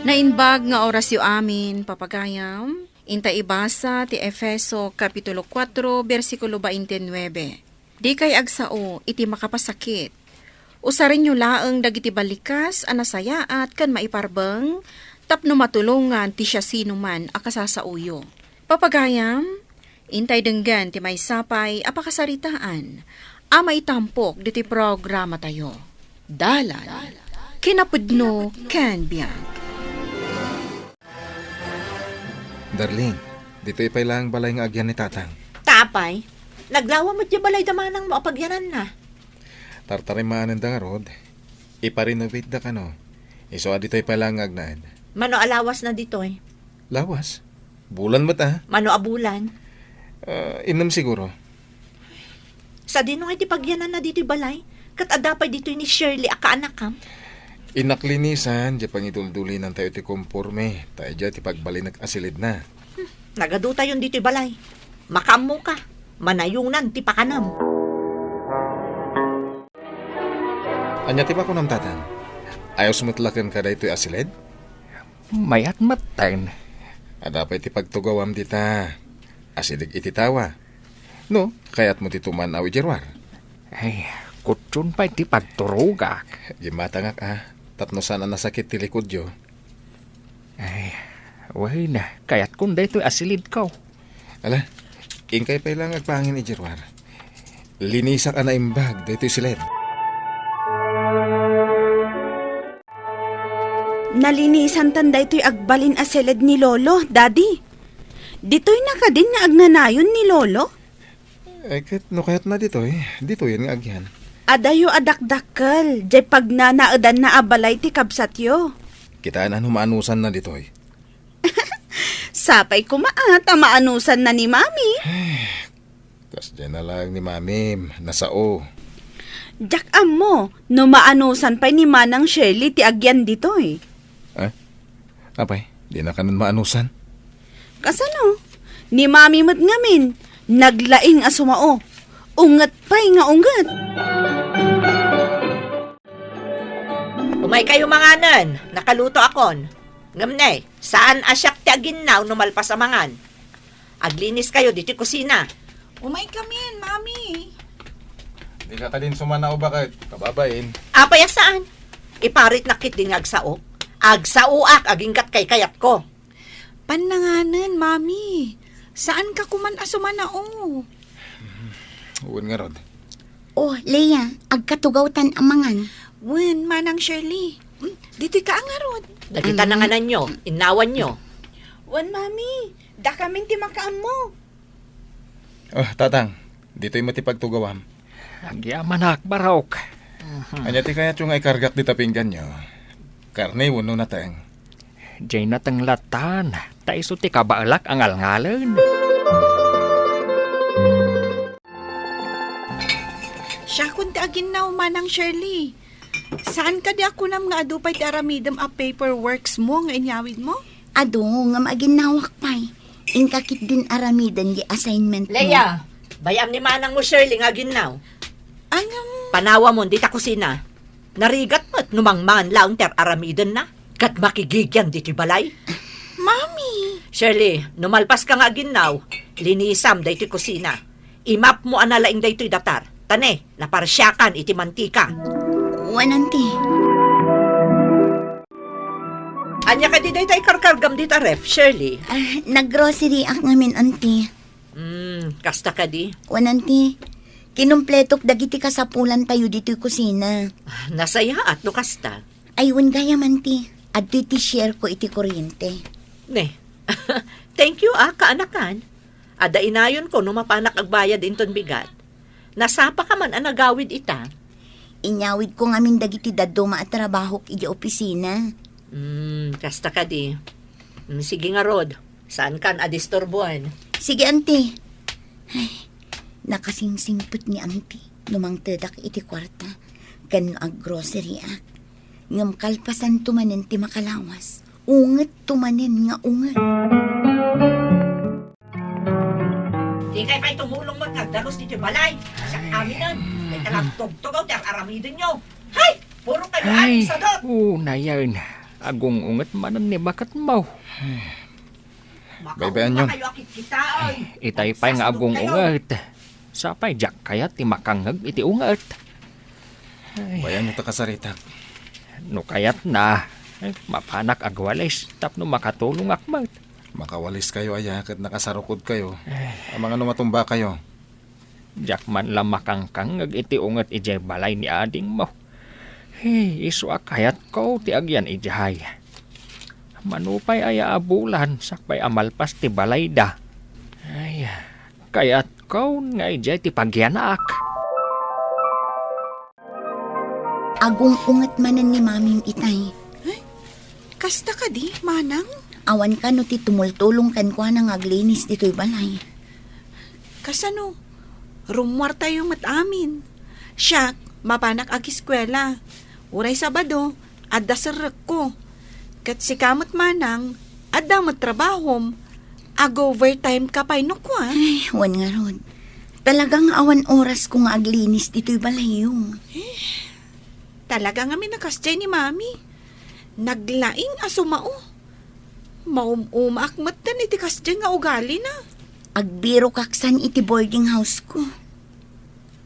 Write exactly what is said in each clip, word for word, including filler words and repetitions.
Naimbag nga orasyo amin, papagayam. Inta ibasa ti Efeso Kapitulo kuatro, bersikulo twenty-nine. Dikay agsao iti makapasakit. Usarenyo laeng dagiti balikas a nasayaat ken maiparbeng tapno matulongan ti siasinoman a kasasaoyo. Papagayam, intay denggen ti maysa pay a pakasaritaan a maitampok ditoy programatayo. Dalan, kinapudno ken biag. Darling, ditoy pay laeng balay nga agyan ni Tatang. Apay, naglawa met diay balay da manangmo a pagyananna. Tartarimaanenda ngarud, ipa-renovate da kano. Isu a ditoy pay laeng nga agnaed. Mano a lawasna ditoy? Lawas? Bulan met a. Mano a bulan? Ah, innem siguro. Sadino ngay ti pagyananna ditoy balay? Ket adda pay ditoy ni Shirley a kaanakam? Innak linisan diay pangiduldulinantayo ti konporme, ta idiay ti pagbalinek a silidna. Hmm, nagadutayon ditoy balay. Makaammoka, manayonan ti pakanem. Ania ti makunam, Tatang? Ayos met la kenka daytoy a silid? Mayat metten. Adda pay ti pagtugawam dita. Asideg iti tawa. No, kayatmo ti tuman-aw idiay ruar? Ay, kutson pay ti pagturogak. Gimmatangak a, tapno saan a nasakit ti likodyo. Ay, wen, kayatkon daytoy a silidko. Ala, inkay pay laeng agpangin idiay ruar. Linisak a naimbag daytoy silid. Nalinisantan daytoy agbalin a silid ni Lolo, Daddy. Ditoyna kadin nga agnanayon ni Lolo? Eh, ket no kayatna ditoy, ditoyen nga agyan. Adayo a dakdakkel, diay pagnanaedanna a balay ti kabsatyo. Kitaenna no maanusanna ditoy. Sapay koma a ta maanusanna ni Mami. Kasdiay na laeng ni Mamim, nasao. Diak ammo no maanusan pay ni Manang Shirley ti agyan ditoy. Eh? Apay, dina kanon maanusan? Kasano? Ni Mami met ngamin, naglaing a sumao. Unget pay nga unget. Umaykayo manganen, nakaluto akon. Ngem ne, saan a siak ti aginnaw no malpas a mangan. Agliniskayo ditoy kusina. Umaykamin, Mami. Dika kadin sumanao baket, kababain. Apay a saan? Iparitnak ketdin nga agsaok. Agsaoak agingga't kaykayatko. Pannanganen, Mami. Saanka koman a sumanao. Wen ngarud. Oh, Leia, agkatugawtan a mangan. Wen, Manang Shirley. Mm, ditoyka a ngarud. Dagita nangananyo, innawanyo. Wen, Mami, dakamin ti makaammo. Oh, Tatang, ditoy met ti pagtugawam. Agyamanak, Barok. Ania ti kayatyo nga ikargak dita pingganyo? Karne wenno nateng? Diay nateng lattan, ta isu ti kabaelak a ngalngalen. Siakon ti aginnaw, Manang Shirley. Saan kadi a kunam nga adu pay ti aramidem a paperworks mo nga inyawidmo? Adu, ngem aginnawak pay. Inka ketdin aramiden ti assignment mo. Leia, bay-am ni manangmo Shirley nga aginnaw. Angam. Panawamon dita kusina. Narigat met no mangmangan laeng ti ar-aramidenna ket makigigian ditoy balay. Mami! Shirley, no malpaska nga aginnaw, linisam daytoy kusina. Imapmo a nalaing daytoy datar. Ta ne, naparsiakan iti mantika. Wen, Auntie. Ania kadi dayta ikarkargam dita ref, Shirley? Ah, naggrocery-ak ngamin, Auntie. Hmm, kasta kadi? Wen, Auntie. Kinumpletok dagiti kasapulantayo ditoy kusina. Ah, nasayaat no kasta. Ay, wen gayam, Auntie. Adtoy ti share ko iti kuryente. Ne. Thank you, ah, kaanakan. Adda inayonko no mapanak agbayad inton bigat. Nasapaka man a nagawid ita? Inyawidko ngamin dagiti dadduma a trabahok idiay opisina. Hmm, kasta kadi. Hmm, sige ngarud, saankan a disturboen. Sige, Auntie. Ay, nakasingsingpet ni Auntie no mangtedak iti kuarta ken no aggrocery-ak. Ngem kalpasanto manen ti makalawas, ungetto manen nga unget. Dikay pay tumulong met nga agdagus ditoy balay. Siak aminen, dayta la agtugtugaw ti ar-aramidenyo. Hay! Puro kayo Ay, amin sadot! Unayen. Agung-unget manen ni baketmo. Baybay-anyon. Itay pay nga agung-unget. Sapay diak kayat ti makangngeg iti unget. Ay. Bayanyo ta kasaritak. No kayatna, ay, mapanak agwalis tapno makatulongak met. Makawaliskayo aya ket nakasarukodkayo. Ay. Amangan no matumbakayo. Diak man la makangkangngeg iti unget idiay balay ni adingmo. Hey, isu a kayatko ti agyan idiay. Mano pay aya a bulan, sakbay a malpas ti balayda. Ay, kayatko nga idiay ti pagyanak. Agung-unget manen ni Mamim itay. Ay, kasta kadi, Manang? Awan kano ti tumultulong kenkuana nga aglinis ditoy balay. Kasano? Rummuartayo met amin. Siak, mapanak agiskuela. Uray Sabado, adda serrekko. Ket sika met, Manang, adda met trabahom. Ag-overtime ka pay no kua? Ay, wen ngarud. Talaga nga awan orasko nga aglinis ditoy balayyo. Eh, talaga ngamin a kasdiay ni Mami. Naglaing a sumao. Maum-umaak metten iti kasdiay nga ugalina. Agbirokak san iti boarding house ko.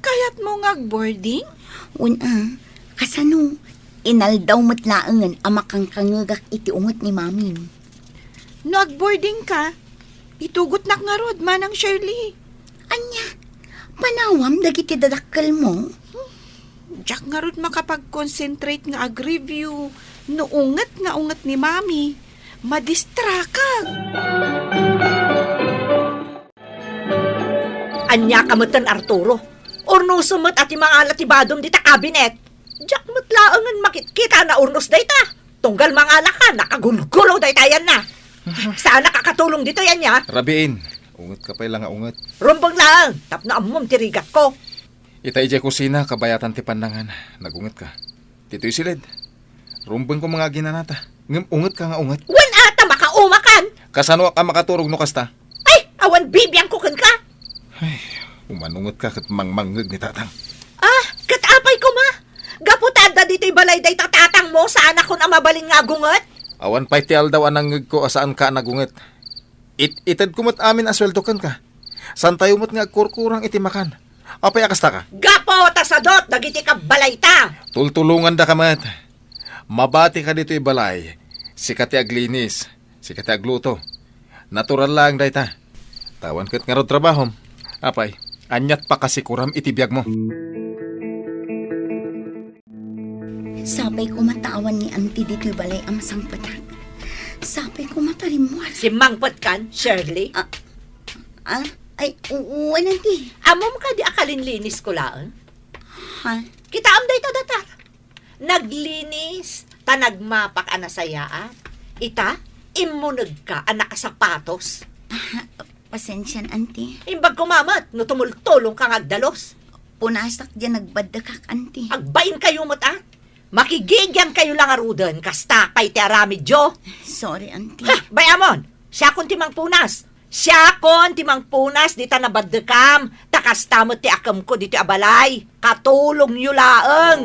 Kayatmo nga agboarding? Wen a, kasano? Inaldaw met laengen a makangkangngegak iti unget ni Mamim. No agboarding ka, itugotnak ngarud, Manang Shirley. Ania? Panawam dagiti dadakkelmo? Diak ngarud makapag-concentrate nga ag-review no unget nga unget ni Mami. Madistrakak. Ania ka metten, Arturo? Urnosom met a ti mangala ti badom dita kabinet. Diak met laengen makitkita a naurnos dayta. Tunggal mangala ka, nakagulgulo dayta ayanna. Saanak a katulong ditoy ania? Rabiin, unget ka pay la nga unget. Rumbeng laeng, tapno ammom ti rigatko. Ita idiay kusina, kabayatan ti pannangan. Nagunget ka. Ditoy siled. Rumbeng ko nga aginanata. Ngem unget ka nga unget. Wen a ta makaumakan! Kasanoak a makaturog no kasta? Ay, awan bibiangko kenka! Ay, umanunget ka ket mangmangngeg ni tatang. Ah, ket apay koma? Gapu ta adda ditoy balay dayta tatangmo, saanakon a mabalin nga agunget? Awan pay ti aldaw a nangngegko a saanka a nagunget. It-itedko met amin a sueldo kenka. Saantayo met nga agkurkurang iti makan. Apay a kasta ka? Gapu ta sadot dagiti kabbalayta. Tultulongandaka met. Mabati ka ditoy balay. Sika ti aglinis. Sika ti agluto. Natural laeng dayta. Ta awan ket ngarud trabahom. Apay, aniat pakasikuram iti biagmo? Sapay koma ta awan ni Auntie ditoy balay a masangpetak. Sapay koma ta rimmuar. Simmangpetkan, Shirley? Ah, ah, ay, u-, wen, Auntie. Ammom kadi a kalinlinisko laeng? Ha? Kitaem dayta datar. Naglinis, ta nagmapak a nasayaat. Ita, immunegka a nakasapatos. Ah, pasensian, Auntie. Imbag koma met no tumultulongka nga agdalus. Punasak diay nagbaddekak, Auntie. Agbainkayo met, a? Makigigiankayo la ngaruden, kasta pay ti aramidyo. Sorry, Auntie. Ha! Bay-amon! Siakon ti mangpunas! Siakon ti mangpunas dita nabaddekam, ta kasta met ti akemko ditoy a balay. Katulongyo laeng!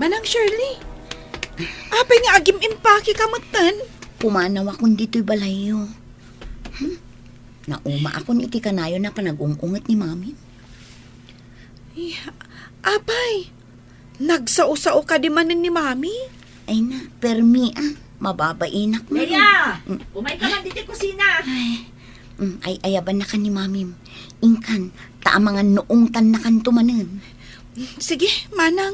Manang Shirley, apay nga agim-impake ka metten? Pumanawakon ditoy balayyo. Hmm? Naumaakon iti kanayon a panag-ung-unget ni Mami. Ay, apay, nagsao-sao kadi manen ni Mami? Ay na, permi a, mababainak man. Leia! Mm. Umayka man ditoy kusina! Ay, mm, ay-ayabannakan ni Mamim. Inkan, ta amangan no ungtannakanto manen. Sige, Manang.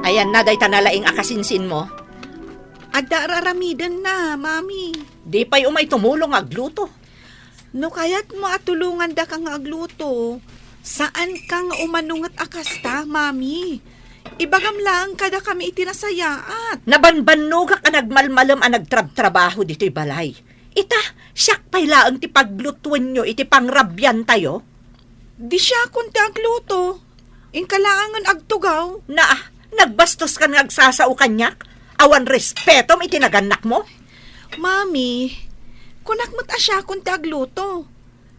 Ayanna dayta nalaing a kasinsinmo? Adda ar-aramidenna, Mami. Di pay umay tumulong agluto. No kayatmo a tulongandaka nga agluto, saanka nga umanunget a kasta, Mami. Ibagam laeng kadakami iti nasayaat. Nabanbannogak a nagmalmalem a nagtrabtrabaho ditoy balay. Ita, siak pay laeng ti paglutuenyo iti pangrabiantayo? Di siakon ti agluto. Inka laengen agtugaw. Naa, nagbastos kan nga agsasao kaniak? Awan respetom iti nagannakmo? Mami, kunak met a siakon ti agluto.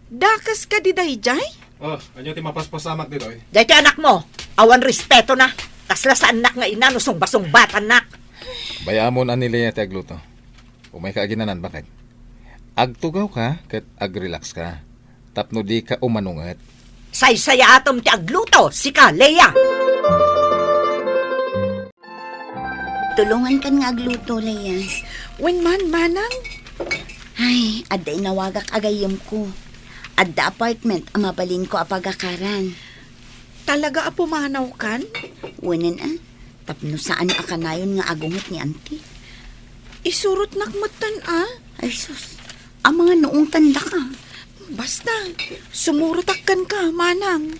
Dakes kadi daydiay? Oh, ania ti mapaspasamak ditoy? Daytoy anakmo, awan respetona. Kasla saannak nga ina no sungba-sungbatannak. Bay-amon a ni Lea ti agluto. Umayka aginanan, baket. Agtugawka ket agrelaxka tapno dika umanunget. Saysayaatem ti agluto, sika, Lea! Tulongankan nga agluto, Lea. Wen man, manang? Ay, adda inawagak a gayyemko. Adda apartment a mabalinko a pagakaran. Talaga a pumanawkan? Wenen a, tapno saan a kanayon nga agunget ni Auntie. Isurotnak metten a. Ay sus, amangan no ungtandaka. Basta, sumurotak kenka, manang.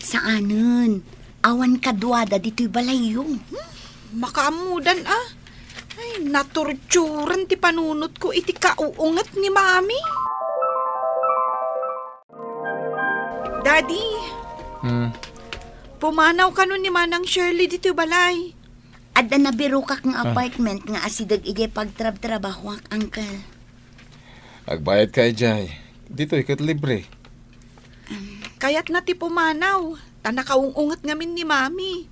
Saanen, awan kaduada ditoy balayyo. Hmm, makaammodan a. Ay, natorturan ti panunotko iti kauunget ni Mami. Daddy, Hmm. Pumanaw kano ni Manang Shirley ditoy balay? Adda nabirokak nga Ah. apartment nga asideg idiay pagtrabtrabahoak, Uncle. Agbayadka idiay. Ditoy ket libre. Kayatna ti pumanaw, ta nakaung-unget ngamin ni Mami.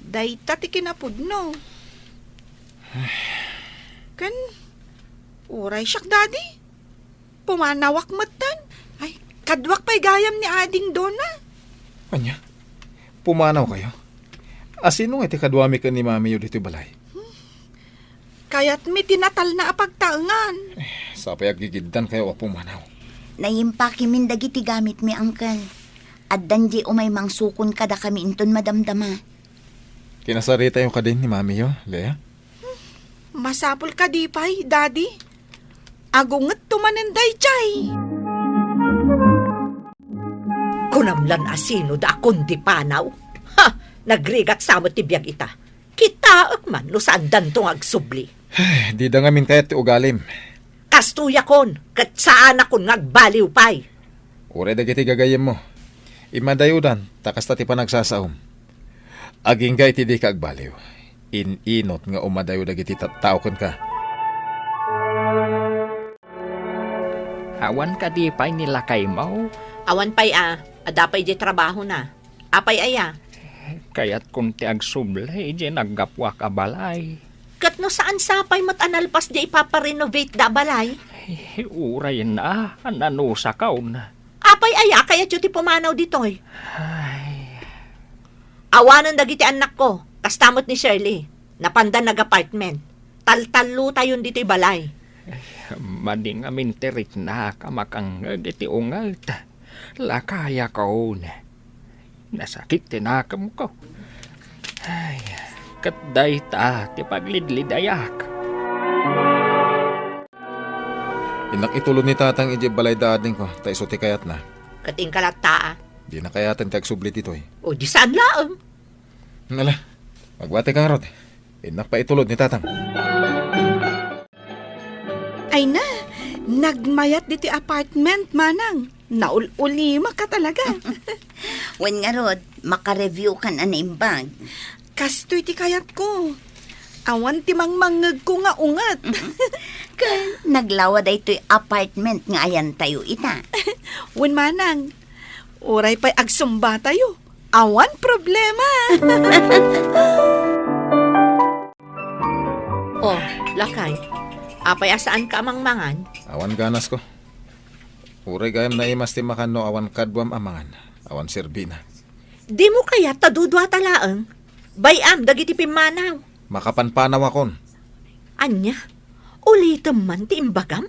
Dayta ti kinapudno. Ken, uray siak, Daddy. Pumanawak metten. Ay, kaduak pay gayam ni Ading Dona. Ania? Pumanawkayo? Asino nga ti kaduami ken ni Mamiyo ditoy balay? Kayatmi ti natalna a pagtaengan. Eh, sapay aggigiddankayo a pumanaw. Nayimpakimin dagiti gamitmi, Uncle. Addan diay umay mangsukon kadakami inton madamdama. Kinasaritayo kadin ni Mamiyo, Lea? Masapul kadi pay, Daddy? Agungetto manen daydiay. Kunam lan a sino da a kundi panaw? Ha! Nagrigat sa met ti biag ita. Kitaek man no saandanto nga agsubli. Ay, dida ngamin kayat ti ugalim. Kastoyakon, ket saanakon nga agbaliw pay. Uray dagiti gagayyemmo. Immadayodan, ta kasta ti panagsasaom. Agingga iti dika agbaliw. In-inut nga umadayo dagiti tattao kenka. Awan kadi pay ni lakaymo? Awan pay a, adda pay di trabahona. Apay aya? Kayatkon ti agsubli idiay naggapuak a balay. Ket no saan sapay met a nalpas di ipaparenovate da a balay? Ay, uray na, nanusakon. Apay aya kayatyo ti pumanaw ditoy? Ay. Awanen dagiti annakko, kasta met ni Shirley. Napanda nag-apartment. Taltallotayon ditoy balay. Madi ngamin ti riknak a makangngeg iti unget. Lakayakon. Nasakit ti nakemko. Ay, ket dayta ti paglidlidayak. Innak itulod ni Tatang idiay balay da adingko, ta isu ti kayatna. Ket inka latta a? Dina kayaten ti agsubli ditoy. O, di saan laeng. Ala, magbati ka ngarud. Innak pay itulod ni Tatang. Ay na, nagmayat ditoy apartment, manang. Naul-ulimaka talaga. Wen ngarud, makareviewkan a naimbag. Kastoy ti kayatko. Awan ti mangmangngegko nga unget. Ken naglawa daytoy apartment nga ayantayo ita. Wen manang, uray pay agsumbatayo. Awan problema. Oh, lakay. Apay a saanka a mangmangan? Awan ganasko. Uray gayam naimas ti makan no awan kaduam a mangan. Awan serbina. Dimo kayat ta duduata laeng? Bay-am dagiti pimmanaw. Makapanpanawakon. Ania? Ulitem man ti imbagam?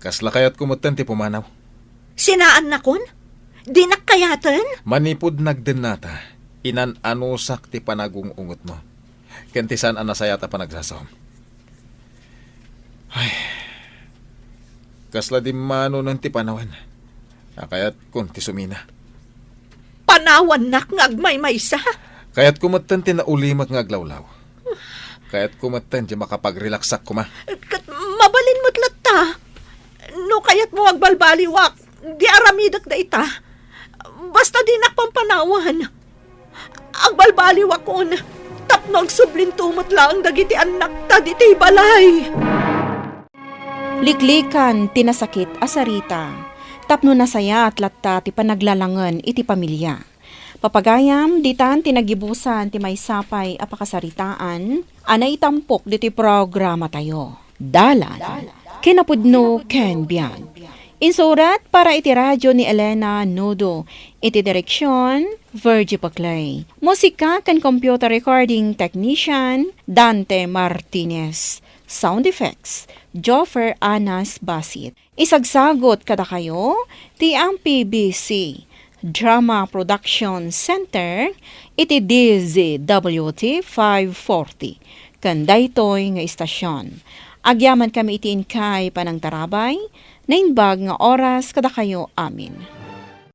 Kasla kayatko metten ti pumanaw. Sinaannakon? Dinak kayaten? Manipud nagdennata, inan-anusak ti panagung-ungetmo. Ken ti saan a nasayaat a panagsasaom. Ay, kasla dimmanonen ti panawen. A kayatkon ti sumina. Panawannak nga agmaymaysa? Kayatko metten ti naulimek nga aglawlaw. Kayatko metten ti makapagrelaxak koma. Ket mabalin met latta. No kayatmo agbalbaliwak, di aramidek dayta. Basta dinak pampanawan. Agbalbaliwakon, tapno agsublinto met laeng dagiti annakta ditoy balay. Liklikan ti nasakit a sarita. Tapno nasayaat latta ti panaglalangen iti pamilya. Papagayam, ditan ti nagibusan ti maysa pay a pakasaritaan a naitampok ditoy programatayo. Dalan, kinapudno ken biag. Insurat para iti radyo ni Elena Nudo, iti direksyon, Virgie Paclay. Musika ken computer recording technician, Dante Martinez. Sound effects, Joffer Anas Basit. Isagsagot kadakayo ti M P B C Drama Production Center iti D Z W T five forty. Ken daytoy nga istasyon, agyamankami iti inkay panangtarabay, naimbag nga oras kadakayo amin.